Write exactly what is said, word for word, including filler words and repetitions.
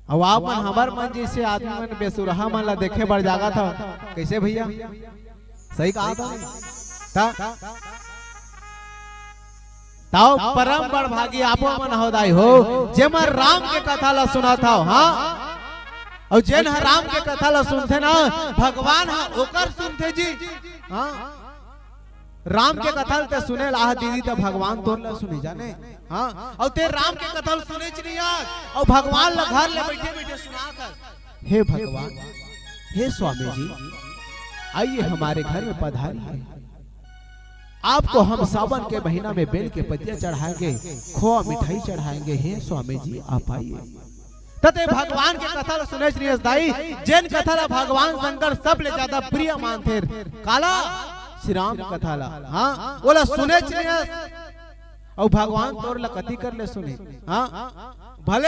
अउ आप मन हमर मन जइसे आदमी मन बेसुरहा मन ला देखे बर जागत हव। कइसे भइया? सही कहा था। त तव परम बड़भागी आपो मन हव दाई हो, जेमन राम के कथा ला सुनत हव। हाँ, अउ जेन ह राम के कथा ला सुनथे ना, भगवान ह ओकर सुनथे जी। हाँ, राम के कथा ल ते सुने ला आह दीदी, त भगवान तोर ला सुने जाने। हाँ, अउ ते राम के कथा ल सुनेच नइ आस, अउ भगवान ला घर ले बइठे बइठे सुनात हस। हे भगवान, हे स्वामी जी, आइए हमारे घर में पधारिए। आपको हम सावन के महीना में बेल के पत्तियां चढ़ाएंगे, खोआ मिठाई चढ़ाएंगे। हे स्वामी जी, आप आइए। त ते भगवान के कथा ला सुनेच नइ हस दाई, जेन कथा ला भगवान शंकर सबले ज्यादा प्रिय मानथे, काला? श्री राम कथा ला। हाँ, ओला सुनेच नइ हस। अउ भगवान तोर ला कति कर ले सुने। हाँ, भले